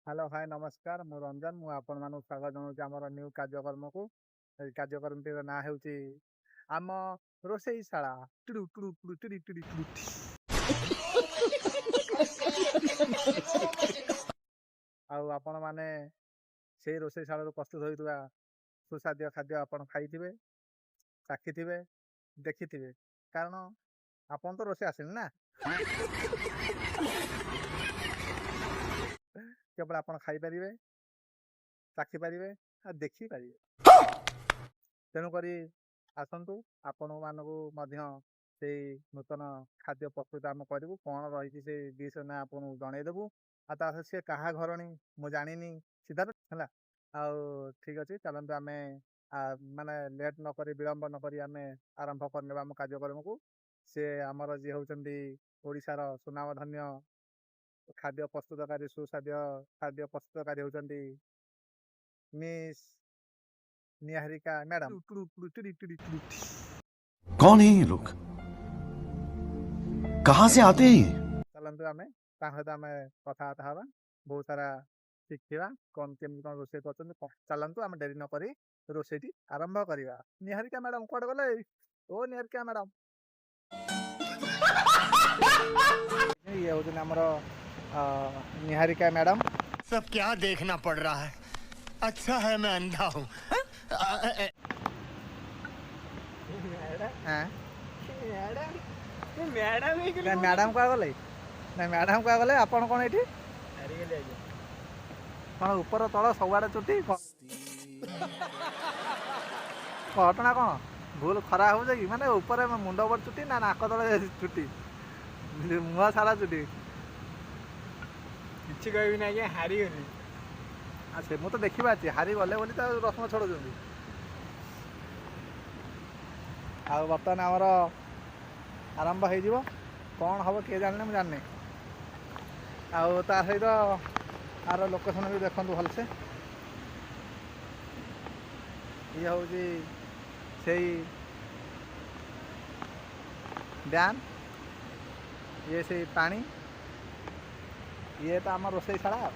Hello, ହାଏ, ନମସ୍କାର। ମୁଁ ରଞ୍ଜନ। ମୁଁ ଆପଣମାନଙ୍କୁ ସ୍ୱାଗତ ଜଣାଉଛି ଆମର ନ୍ୟୁ କାର୍ଯ୍ୟକ୍ରମକୁ। ଏଇ କାର୍ଯ୍ୟକ୍ରମଟିର ନାଁ ହେଉଛି ଆମ ରୋଷେଇଶାଳା। ଟୁଡୁ ଟୁଡୁ ଟୁଡୁ ଟିଡି ଟିଡି ଟୁଡୁ। ଆଉ ଆପଣମାନେ ସେଇ ରୋଷେଇଶାଳାରୁ ପ୍ରସ୍ତୁତ ହୋଇଥିବା ସୁସ୍ୱାଦ୍ୟ ଖାଦ୍ୟ ଆପଣ ଖାଇଥିବେ, ଚାଖିଥିବେ, ଦେଖିଥିବେ, କାରଣ ଆପଣ ତ ରୋଷେଇ ଆସିନି ନା, କେବଳ ଆପଣ ଖାଇପାରିବେ, ଚାଖିପାରିବେ ଆଉ ଦେଖିପାରିବେ। ତେଣୁକରି ଆସନ୍ତୁ, ଆପଣମାନଙ୍କୁ ମଧ୍ୟ ସେଇ ନୂତନ ଖାଦ୍ୟ ପ୍ରସ୍ତୁତ ଆମେ କରିବୁ। କ'ଣ ରହିଛି ସେଇ ଡିସ୍ ନା ଆପଣଙ୍କୁ ଜଣେଇଦେବୁ। ଆଉ ତା ସହିତ ସିଏ କାହା ଘରଣୀ ମୁଁ ଜାଣିନି ସିଧା ହେଲା। ଆଉ ଠିକ୍ ଅଛି, ଚାଲନ୍ତୁ ଆମେ ମାନେ ଲେଟ୍ ନ କରି, ବିଳମ୍ବ ନ କରି ଆମେ ଆରମ୍ଭ କରିନେବା ଆମ କାର୍ଯ୍ୟକ୍ରମକୁ। ସେ ଆମର ଯିଏ ହେଉଛନ୍ତି ଓଡ଼ିଶାର ସୁନାମଧନ୍ୟ ଖାଦ୍ୟ ପ୍ରସ୍ତୁତକାରୀ, ସୁସ୍ୱାଦ୍ୟ ଖାଦ୍ୟ ପ୍ରସ୍ତୁତକାରୀ ହେଉଛନ୍ତି ମିସ୍ ନିହାରିକା ମ୍ୟାଡ଼ାମ। कौन है ये लोग, कहां से आते हैं ये? ଚାଲନ୍ତୁ, ଆମେ ତାଙ୍କ ସହିତ ଆମେ କଥାବାର୍ତ୍ତା ହେବା, ବହୁତ ସାରା ଶିଖିବା କ'ଣ କେମିତି କ'ଣ ରୋଷେଇ କରୁଛନ୍ତି। ଚାଲନ୍ତୁ, ଆମେ ଡେରି ନ କରି ରୋଷେଇଟି ଆରମ୍ଭ କରିବା। ନିହାରିକା ମ୍ୟାଡ଼ାମ କୁଆଡ଼େ ଗଲେ? ଓ ନିହାରିକା ମ୍ୟାଡ଼ାମ, ଇଏ ହେଉଛନ୍ତି ଆମର ନିହାରିକା ମ୍ୟାଡ଼ାମ। सब क्या देखना पड़ रहा है? अच्छा है मैं अंधा हूँ। ହଁ, ମ୍ୟାଡ଼ାମ କୁଆଡ଼େ ଗଲେ? ନାଇଁ, ମ୍ୟାଡ଼ାମ କୁଆଡ଼େ ଗଲେ? ଆପଣ କ'ଣ ଏଇଠି କ'ଣ ଉପର ତଳ ସବୁଆଡ଼େ ଚୁଟି? ଘଟଣା କ'ଣ? ଭୁଲ ଖରା ହେଉଛି କି? ମାନେ ଉପରେ ମୁଣ୍ଡ ଉପରେ ଚୁଟି ନା ନାକ ତଳେ ଚୁଟି, ମୁହଁ ସାରା ଚୁଟି? କିଛି କହିବିନି ଆଜ୍ଞା, ହାରିଗଲି। ଆଚ୍ଛା, ମୁଁ ତ ଦେଖିପାରୁଛି ହାରିଗଲେ ବୋଲି ତ ରସୁଣ ଛଡ଼ଉଛନ୍ତି। ଆଉ ବର୍ତ୍ତମାନ ଆମର ଆରମ୍ଭ ହେଇଯିବ। କ'ଣ ହେବ କିଏ ଜାଣିଲେ, ମୁଁ ଜାଣିନି। ଆଉ ତା ସହିତ ଆର ଲୋକେସନ୍ ବି ଦେଖନ୍ତୁ ଭଲସେ। ଇଏ ହେଉଛି ସେଇ ଡ୍ୟାମ୍, ଇଏ ସେଇ ପାଣି, ଇଏ ତ ଆମ ରୋଷେଇଶାଳା। ଆଉ